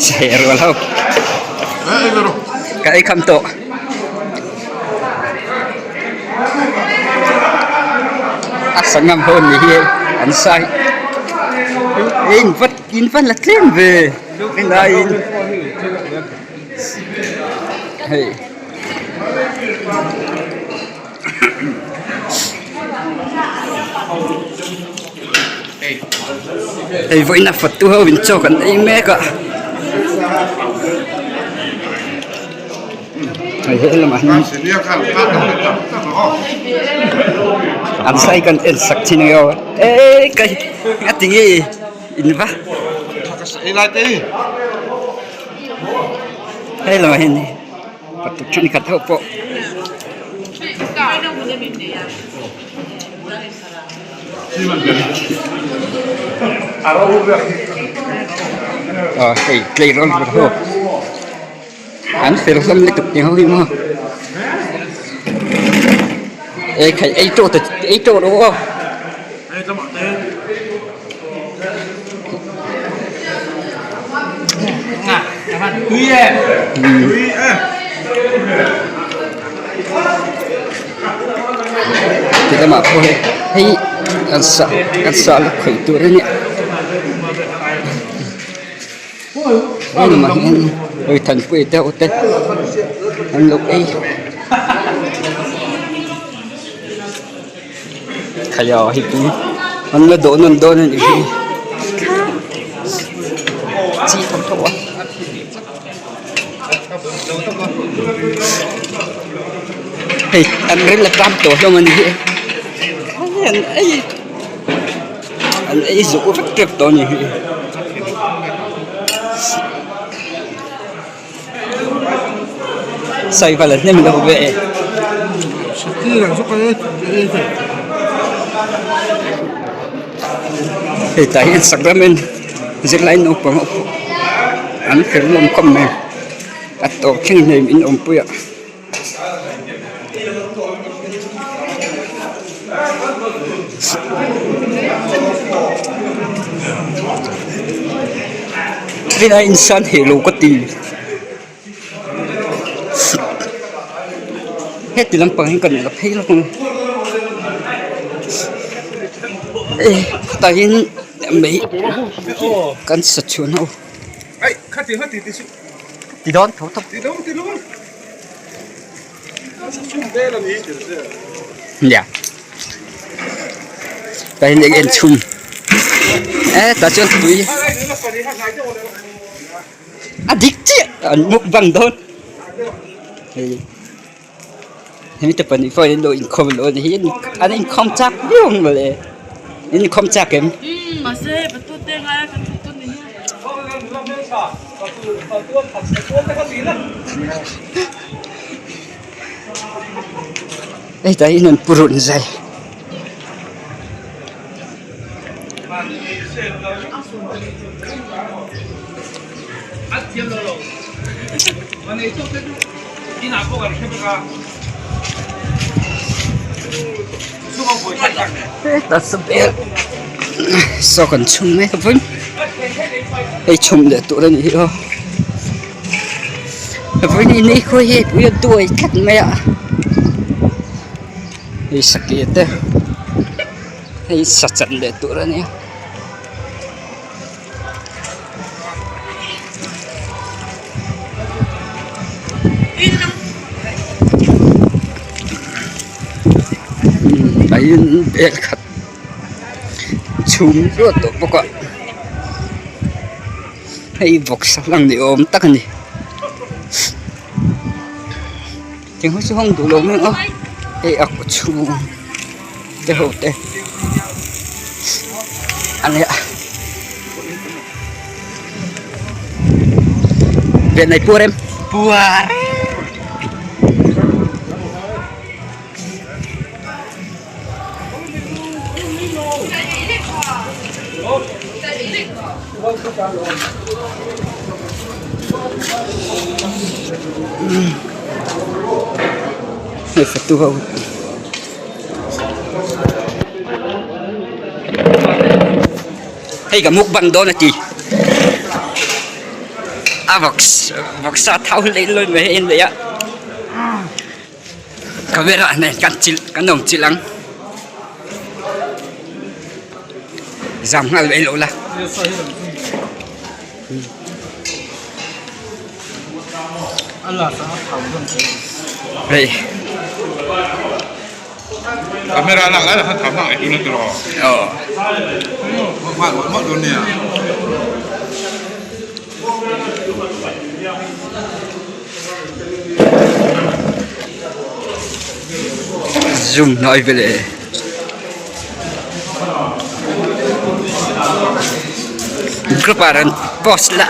Seh rual ho ka ei kham tawh. A sangam ho ni hi an sai in vat in van la tlem ve rinaiin hei. Hei vawiin a fatu ho in chaw kan ei mek a hei he lamah hian an sai kan en sak thin ang aw eee kai a ti nge in va hei lamah hian fatu thenkhat ho pawh. Aw hei tleirawl tur ho an fel hlawm lutuk tih ho hi maw ei khaih ei tawh te ei tawh rawh aw. Ti lamah pawh hei hei an sah an sah la khawih tur a nia hei lamah hian hawi thanpui deuh te an lo ei khaia hei tui an la dawh nawn dawn a nih hi chi tho tho a. Hei an ril a tam tawh hlawm a ni hi an ei an ei zuk vek tep tawh a ni hi. Saival a hnem lo ve e. Hei tah hian sacrament zirlai naupang ho pawh an fel hlawm khawp mai a tawp thleng hnem in awmpui a. Rinai insan heh lo ka ti heti lampang hi kan la phei lawk ang e tah hian mei kan sa chhuan ho ti dawn tho tawp. Nia tah hian eng en chhum e tah chuan tui a dik chiah an mukbang dawn hei hemi te pahnih pawh hian an lo inkhawm lo a ni hi an inkhawm chak viau ang mawle in inkhawm chak em. Hei tah hian an purun zai. Hetah saw saw kan chhung mek a vawi hei chhum leh tur a nih hi aw vawiin ni khaw hi pui a duai tlat mai a hei sakei te hei sa chan leh tur a nia. Tah hian bel khat chhum ruat tawh bawk a hei vawksa lang ni awm tak a ni eng ho chu hawng duh lo mai ang aw hei a kaw chhung te ho te a nia Viện này pua em pua Hei fatu ho. Hei ka mukbang dawn a ti. A vawksa thau hlei lawi mai hei a nei a. Camera nen kan chilh kan awm chilh ang. Zam nghal mai lo la. Hei. Camera lak lai khan tham hang ei dun a tiraw. Aw. Nghal mawlh mawlh dawn nia. Zoom hnai vel e. Group ah rawn post la.